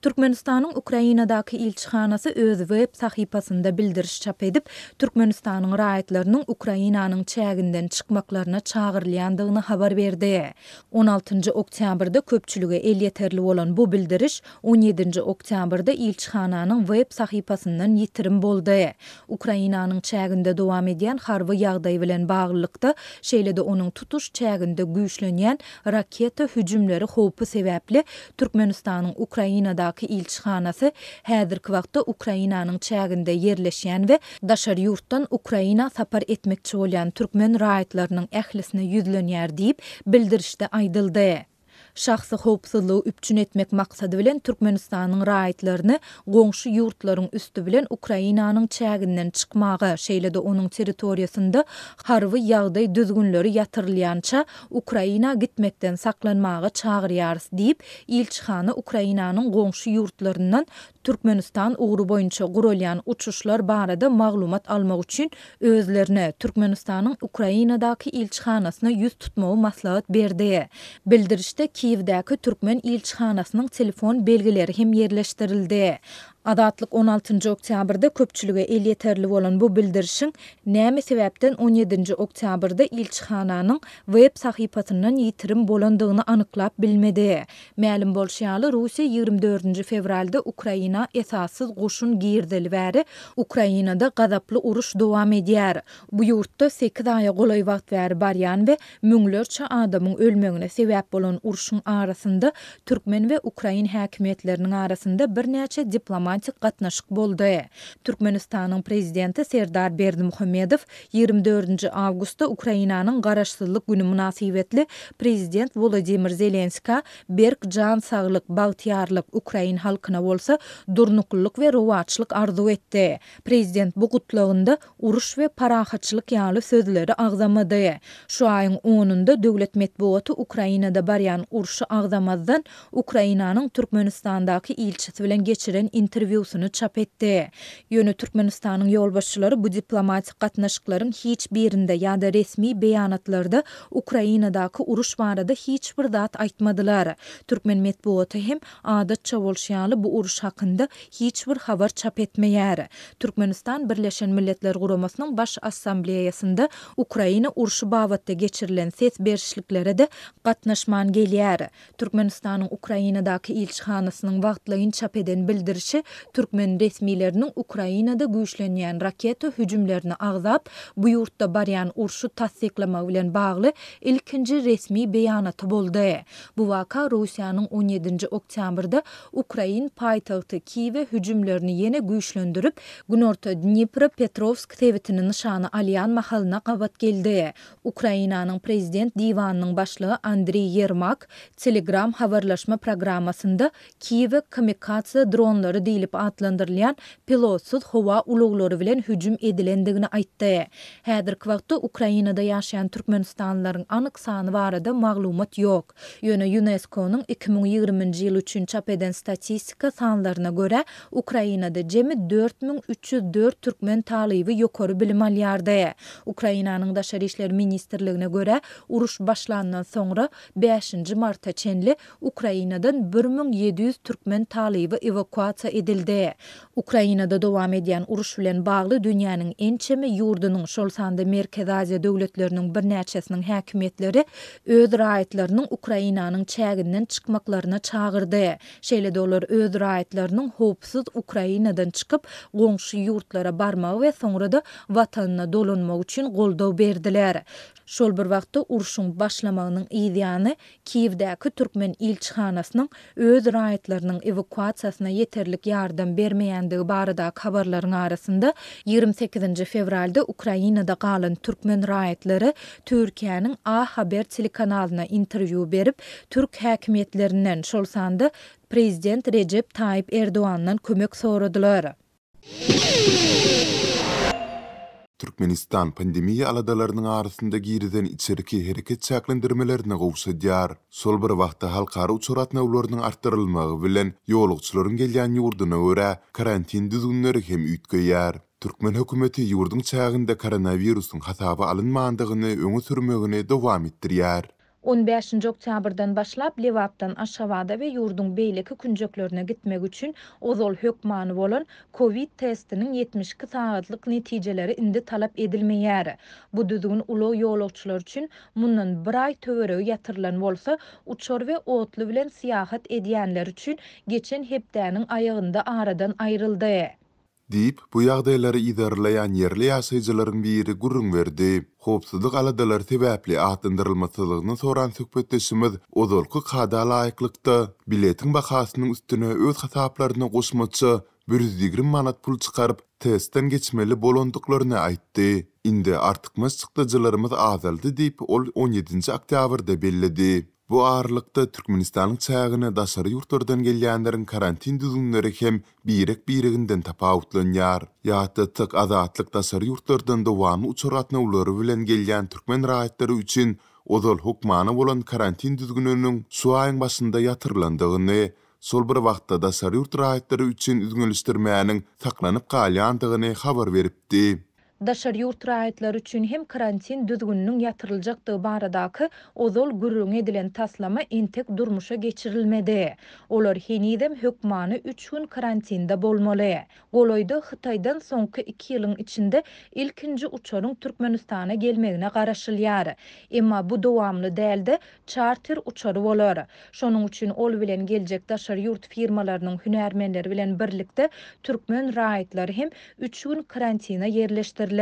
Türkmenistanyň Ukrainadaky ilçihanasy öz web sahypasynda bildiriş çap edip, Türkmenistanyň raýatlarynyň Ukrainanyň çäginden çykmaklaryna çagyrylýandygyny habar berdi. On altynjy oktýabrda köpçülige elýeterli bolan bu bildiriş on ýedinji oktýabrda ilçihananyň web sahypasyndan ýitirim boldy. Ukrainanyň çäginde dowam edýän harby ýagdaý bilen baglylykda, şeýle-de onuň tutuş çäginde güýçlenýän raketa hüjümleri howpy sebäpli Türkmenistanyň Ukrainadaky ilçihanasy häzirki wagtda Ukrainanyň çäginde ýerleşýän we daşary ýurtdan Ukraina sapar etmekçi bolýan türkmen raýatlarynyň ählisine ýüzlenýär diýip, bildirişde aýdyldy. Şahsy howpsuzlygy üpjün etmek maksady bilen Türkmenistanyň raýatlaryny goňşy ýurtlaryň üsti bilen Ukrainanyň çäginden çykmaga, şeýle-de onuň territoriýasynda harby ýagdaý düzgünleri ýatyrylýança Ukraina gitmekden saklanmaga çagyrýarys diýip, ilçihana Ukrainanyň goňşy ýurtlaryndan Türkmenistan ugry boýunça guralýan uçuşlar barada maglumat almak üçin özlerine Türkmenistanyň Ukrainadaky ilçihanasyna ýüz tutmagy maslahat berdi. Bildirişde Kiýewdäki türkmen ilçihanasynyň telefon belgileri hem ýerleşdirildi. Azatlyk on altynjy oktýabrda köpçülige elýeterli bolan bu bildirişiň näme sebäpden on ýedinji oktýabrda ilçihananyň web sahypasyndan ýitirim bolandygyny anyklap bilmedi. Mälim bolşy ýaly, Russiýa ýigrimi dördünji fewralda Ukraina esassyz goşun girizeli bäri Ukrainada gazaply uruş dowam edýär. Bu ýurtda sekiz aýa golaý wagt bäri barýan we müňlerçe adamyň ölmegine sebäp bolan urşuň arasynda türkmen we ukrain häkimiýetleriniň arasynda birnäçe diplomatik gatnaşyk boldy. Türkmenistanyň Prezidenti Serdar Berdimuhamedow Ýigrimi dördünji awgustda Ukrainanyň Garaşsyzlyk güni mynasybetli Prezident Wolodymyr Zelenskä berk jan saglyk, bagtyýarlyk, ukrain halkyna bolsa durnuklylyk we rowaçlyk arzuw etdi. Prezident bu gutlagynda uruş we parahatçylyk ýaly sözleri agzamady. Şu aýyň onunda döwlet metbugaty Ukrainada barýan urşy agzamazdan, Ukrainanyň Türkmenistandaky ilçisi bilen geçiren interwýusyny çap etdi. Ýöne Türkmenistanyň ýolbaşçylary bu diplomatik gatnaşyklaryň hiç birinde ýa-da resmi beýanatlarda Ukrainadaky uruş barada hiç bir zat aýtmadylar. Türkmen metbugaty hem, adatça bolşy ýaly, bu uruş hakynda hiç bir habar çap etmeýär. Türkmenistan Birleşen Milletler Guramasynyň Baş Assambleýasynda Ukraina urşy babatda geçirilen ses berişliklere-de gatnaşman gelýär. Türkmenistanyň Ukrainadaky ilçihanasynyň wagtlaýyn çap eden bildirişi türkmen resmileriniň Ukrainada güýçlenýän raketa hüjümlerini agzap, bu ýurtda barýan urşy tassyklamagy bilen bagly ilkinji resmi beýanaty boldy. Bu waka Russiýanyň on ýedinji oktýabrda ukrain paýtagty Kiýewe hüjümlerini ýene güýçlendirip, günorta Dnipropetrowsk sebitini nyşana alýan mahalyna gabat geldi. Ukrainanyň Prezident diwanynyň başlygy Andriý Ýermak Telegram habarlaşma programmasynda Kiýewe kamikadze dronlary diýlip atlandyrylýan pilotsyz howa ulaglary bilen hüjüm edilendigini aýtdy. Häzirki wagtda Ukrainada ýaşaýan türkmenistanlylaryň anyk sany barada maglumat ýok. Ýöne ÝUNESKO-nyň 2020-nji ýyl üçin çap eden statistika sanlaryna görä, Ukrainada jemi 4304 türkmen talyby ýokary bilim alýardy. Ukrainanyň Daşary işler ministrligine görä, uruş başlandan soňra bäşinji marta çenli Ukrainadan 1700 türkmen talyby ewakuasiýa edildi. Ukrainada dowam edýän uruş bilen bagly dünýäniň ençeme ýurdunyň, şol sanda Merkezi Aziýa döwletleriniň birnäçesiniň häkimiýetleri öz raýatlarynyň Ukrainanyň çäginden çykmaklaryna çagyrdy. Şeýle-de olar öz raýatlarynyň howpsuz Ukrainadan çykyp, goňşy ýurtlara barmagy we soňra-da watanyna dolanmagy üçin goldaw berdiler. Şol bir wagtda urşuň başlamagynyň yzýany Kiýewdäki türkmen ilçihanasynyň öz raýatlarynyň ewakuasiýasyna ýeterlik ýardam bermeýändigi baradaky habarlaryň arasynda, ýigrimi sekizinji fewralda Ukrainada galan türkmen raýatlary Türkiýäniň A Haber telekanalyna interwýu berip, türk häkimiýetlerinden, şol sanda prezident Rejep Taýyp Erdogandan kömek soradylar. Türkmenistan pandemiýa aladalarynyň arasynda girizen içerki hereket çäklendirmelerini gowşadýar. Şol bir wagtda halkara uçar gatnawlarynyň artdyrylmagy bilen ýolagçylaryň gelýän ýurduna görä karantin düzgünleri hem üýtgeýär. Türkmen hökümeti ýurduň çäginde koronawirusyň hasaba alynmandygyny öňe sürmegini dowam etdirýär. On bäşinji oktýabrdan başlap Lebapdan Aşgabada we ýurduň beýleki künjeklerine gitmek üçin ozal hökmany bolan kowid testiniň 72 sagatlyk netijeleri indi talap edilmeýär. Bu düzgün ulag ýolagçylary üçin mundan bir aý töweregi ýatyrylan bolsa, uçar we otly bilen syýahat edýänler üçin geçen hepdäniň aýagynda aradan aýryldy. Diýip, bu ýagdaýlary yzarlaýan ýerli ýaşaýjylaryň biri gürrüň berdi. Howpsuzlyk aladalary sebäpli atlandyrylmasyzlygyny soran söhbetdeşimiz ozalky kada laýyklykda, biletiň bahasynyň üstüne öz hasaplaryna goşmaça 120 manat pul çykaryp, testden geçmeli bolandyklaryny aýtdy. Indi artykmaç çykdajylarymyz azaldy diýip, ol on ýedinji oktýabrda belledi. Bu aralykda, Türkmenistanyň çägine daşary ýurtlardan gelýänleriň karantin düzgünleri hem birek-bireginden tapawutlanýar. Ýatlatsak, Azatlyk daşary ýurtlardan dowamly uçar gatnawlary bilen gelýän türkmen raýatlary üçin ozal hökmany bolan karantin düzgüniniň şu aýyň başynda ýatyrylandygyny, şol bir wagtda daşary ýurt raýatlary üçin üzňelişdirmäniň saklanyp galýandygyny habar beripdi. Daşary ýurt raýatlary üçin hem karantin düzgüniniň ýatyryljakdygy baradaky ozal gürrüňi edilen taslama entek durmuşa geçirilmedi. Olar henizem hökmany üç gün karantinde bolmaly. Golaýda Hytaýdan soňky iki ýylyň içinde ilkinji uçaryň Türkmenistana gelmegine garaşylýar. Emma bu dowamly däl-de, çarter uçary bolar. Şonuň üçin ol bilen geljek daşary ýurt firmalarynyň hünärmenleri bilen birlikde türkmen raýatlary hem üç gün karantina ýerleşdiriler.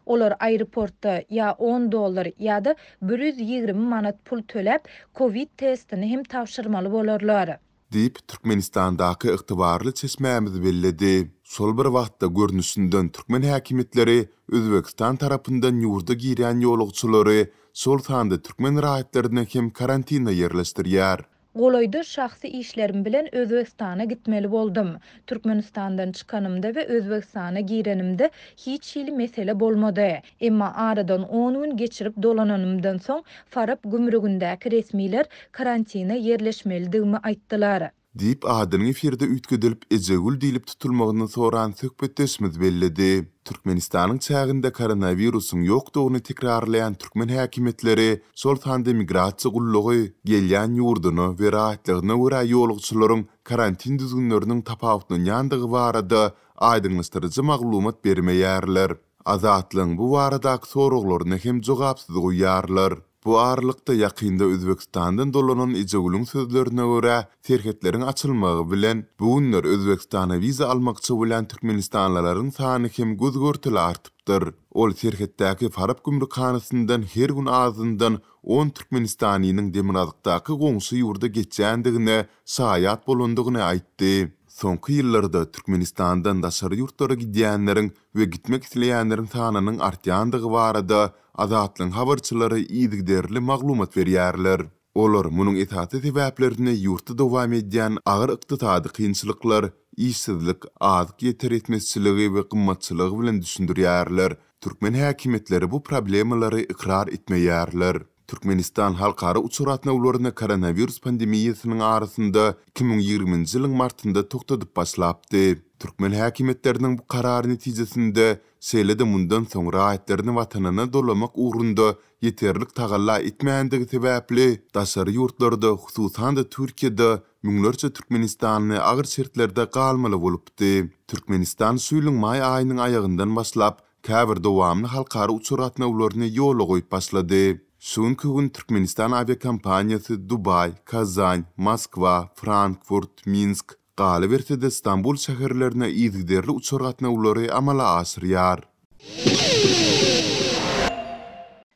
Olar aeroportda ýa on dollar, ýa-da 120 manat pul töläp, kowid testini hem tabşyrmaly bolarlar. Diýip, Türkmenistandaky ygtybarly çeşmämiz belledi. Şol bir wagtda, görnüşinden, türkmen häkimiýetleri Özbegistan tarapyndan ýurda girýän ýolagçylary, şol sanda türkmen raýatlaryny hem karantina ýerleşdirýär. Golaýda şahsy işlerim bilen Özbegistana gitmeli boldum. Türkmenistandan çykanymda we Özbegistana girenimde hiç hili mesele bolmady. Emma aradan on gün geçirip dolananymdan soň, Farap gümrügindäki resmiler karantina ýerleşmelidigimi aýtdylar. Diýip, adynyň efirde üýtgedilip Ejegül diýlip tutulmagyny soran söhbetdeşimiz belledi. Türkmenistanyň çäginde koronawirusyň ýokdugyny tekrarlaýan türkmen häkimiýetleri, şol sanda migrasiýa gullugy, gelýän ýurduna we raýatlygyna görä ýolagçylaryň karantin düzgünleriniň tapawutlanýandygy barada aýdyňlaşdyryjy maglumat bermeýärler. Azatlygyň bu baradaky soraglaryna hem jogapsyz goýýarlar. Bu aralykda, ýakynda Özbegistandan dolanan Ejegülüň sözlerine görä, serhetleriň açylmagy bilen, bu günler Özbegistana wiza almakçy bolýan türkmenistanlylaryň sany hem göz-görtele artypdyr. Ol serhetdäki Farap gümrükhanasyndan her gün azyndan on türkmenistanynyň demirgazykdaky goňşy ýurda geçýändigine şaýat bolandygyny aýtdy. Soňky ýyllarda Türkmenistandan daşary ýurtlara gidýänleriň we gitmek isleýänleriň sanynyň artýandygy barada Azatlygyň habarçylary yzygiderli maglumat berýärler. Olar munuň esasy sebäplerini ýurtda dowam edýän agyr ykdysady kynçylyklar, işsizlik, azyk ýeter-ýetmezçiligi we gymmatçylygy bilen düşündirýärler. Türkmen häkimiýetleri bu problemalary ykrar etmeýärler. Türkmenistan halkara uçar gatnawlaryny koronawirus pandemiýasynyň arasynda 2020-nji ýylyň martynda togtadyp başlapdy. Türkmen häkimiýetleriniň bu karary netijesinde, şeýle-de mundan soň raýatlaryny watanyna dolamak ugrunda ýeterlik tagalla etmändigi sebäpli, daşary ýurtlarda, hususan-da Türkiýede müňlerçe türkmenistanly agyr şertlerde galmaly bolupdy. Türkmenistan şu ýylyň maý aýynyň aýagyndan başlap, käbir dowamly halkara uçar gatnawlaryny ýola goýup başlady. Şu günki gün Türkmenistan awiakompaniýasy Dubaý, Kazan, Moskwa, Frankfurt, Minsk, galyberse-de Stambul şäherlerine yzygiderli uçar gatnawlary amala aşyrýar.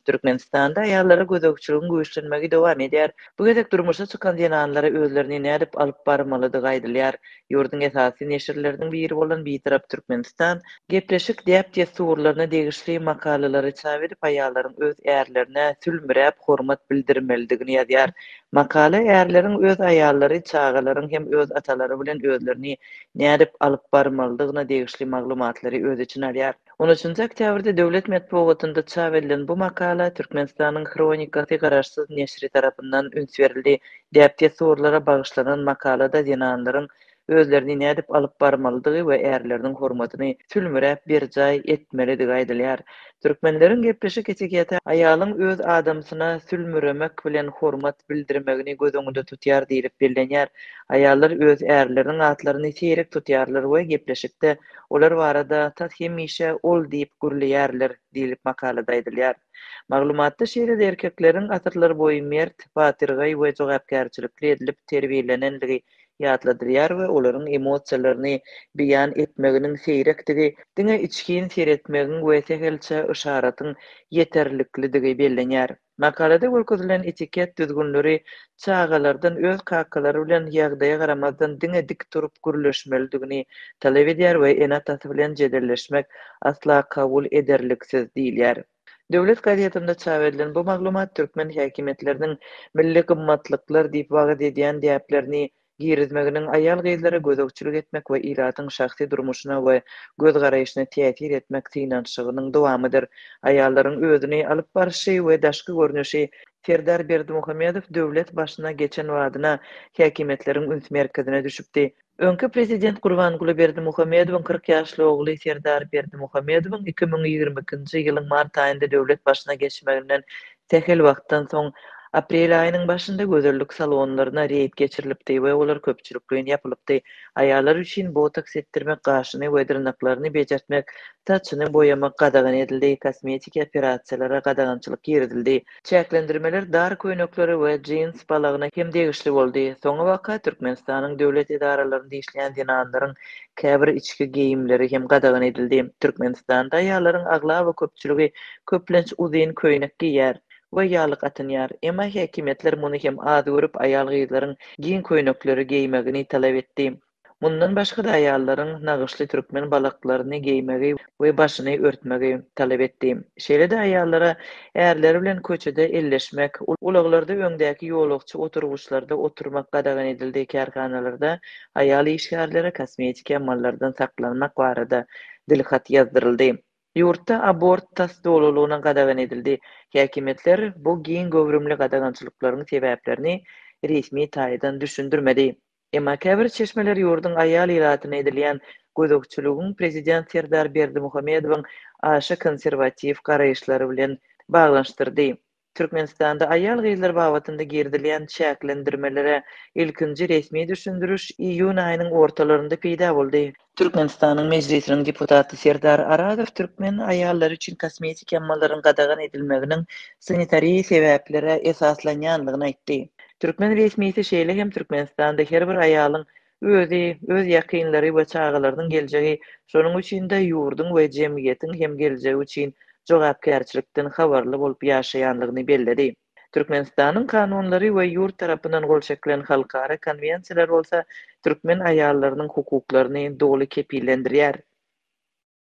Türkmenistanda aýallara gözegçiligiň güýçlenmegi dowam edýär. Bu gezek durmuşa çykan zenanlara özlerini nädip alyp barmalydygy aýdylýar. Ýurduň esasy neşirleriniň biri bolan Bitarap Türkmenistan gepleşik däp-dessurlaryna degişli makalalary çap edip, aýallaryň öz ärlerine sülmüräp hormat bildirmelidigini ýazýar. Makala ärleriň öz aýallary, çagalaryň hem öz atalary bilen özlerini nädip alyp barmalydygyna degişli maglumatlary öz içine alýar. On üçünji oktýabrda döwlet metbugatynda çap edilen bu makala Türkmenistanyň Hronikasy garaşsyz neşiri tarapyndan üns berildi. Däp-dessurlara bagyşlanan makalada zenanlaryň özlerini nädip alyp barmalydygy we ärleriniň hormatyny sülmüräp berjaý etmelidigi aýdylýar. Türkmenleriň gepleşik etiketi aýalyň öz adamsyna sülmüremek bilen hormat bildirmegini göz öňünde tutýar diýlip bellenýär. Aýallar öz ärleriniň atlaryny seýrek tutýarlar we gepleşikde olar barada tas hemişe ol diýip gürleýärler diýlip makalada aýdylýar. Maglumatda şeýle-de erkekleriň asyrlarboýy mert, batyrgaý we jogapkärçilikli edilip terbiýelenenligi ýatladylýar we olaryň emosiýalaryny beýan etmeginiň seýrekdigi, diňe içgin seretmegiň we sähelçe yşaratyň ýeterliklidigi bellenýär. Makalada görkezilen etiket düzgünleri çagalardan öz kakalary bilen ýagdaýa garamazdan diňe dik durup gürleşmelidigini talap edýär we ene-atasy bilen jedelleşmek asla kabul ederliksiz diýilýär. Döwlet gazetinde çap edilen bu maglumat türkmen häkimiýetleriniň milli gymmatlyklar diýip wagyz edýän däplerini girizmeginiň aýal-gyzlara gözegçilik etmek we ilatyň şahsy durmuşyna we göz-garaýşyna täsir etmek synanyşygynyň dowamydyr. Aýallaryň özüni alyp barşy we daşky görnüşi Serdar Berdimuhamedow döwlet başyna geçen badyna häkimiýetleriň üns merkezine düşüpdi. Öňki prezident Gurbanguly Berdimuhamedowyň 40 ýaşly ogly Serdar Berdimuhamedowyň 2022-nji ýylyň mart aýynda döwlet başyna geçmeginden sähel wagtdan soň, aprel aýynyň başynda gözellik salonlaryna reýd geçirilipdi we olar köpçülikleýin ýapylypdy. Aýallar üçin botoks etdirmek, gaşyny we dyrnaklaryny bejertmek, saçyny boýamak gadagan edildi, kosmetiki operasiýalara gadagançylyk girizildi. Çäklendirmeler dar köýneklere we jins balagyna hem degişli boldy. Soňabaka Türkmenistanyň döwlet edaralarynda işleýän zenanlaryň käbir içki geýimleri hem gadagan edildi. Türkmenistanda aýallaryň aglaba köpçüligi köplenç uzyn köýnek geýýär we ýaglyk atynýar. Emma häkimiýetler muny hem az görüp, aýal-gyzlaryň giň köýnekleri geýmegini talap etdi. Mundan başga-da aýallaryň nagyşly türkmen balaklaryny geýmegi we başyny örtmegi talap etdi. Şeýle-de aýallara ärleri bilen köçede elleşmek, ulaglarda öňdäki ýolagçy oturgyçlarda oturmak gadagan edildi, kärhanalarda aýal işgärlere kosmetiki amallardan saklanmak barada dilhat ýazdyryldy. Ýurtda abort tas dolulygyna gadagan edildi. Häkimiýetler bu giň göwrümli gadagançylyklaryň sebäplerini resmi taýdan düşündirmedi. Emma käbir çeşmeler ýurduň aýal ilatyna edilýän gözegçiligiň prezident Serdar Berdimuhamedowyň aşa konserwatiw garaýyşlary bilen baglanyşdyrdy. Türkmenistanda aýal-gyzlar babatynda girizilýän çäklendirmelere ilkinji resmi düşündiriş iýun aýynyň ortalarynda peýda boldy. Türkmenistanyň Mejlisiniň deputaty Serdar Arazow türkmen aýallary üçin kosmetiki amallaryň gadagan edilmeginiň sanitariýa sebäplere esaslanýanlygyny aýtdy. Türkmen resmisi şeýle hem Türkmenistanda her bir aýalyň özi, öz ýakynlary we çagalarynyň geljegi, şonuň üçin-de ýurduň we jemgyýetiň hem geljegi üçin jogapkärçilikden habarly bolup ýaşaýanlygyny belledi. Türkmenistanyň kanunlary we ýurt tarapyndan gol çekilen halkara konwensiýalar bolsa türkmen aýallarynyň hukuklaryny doly kepillendirýär.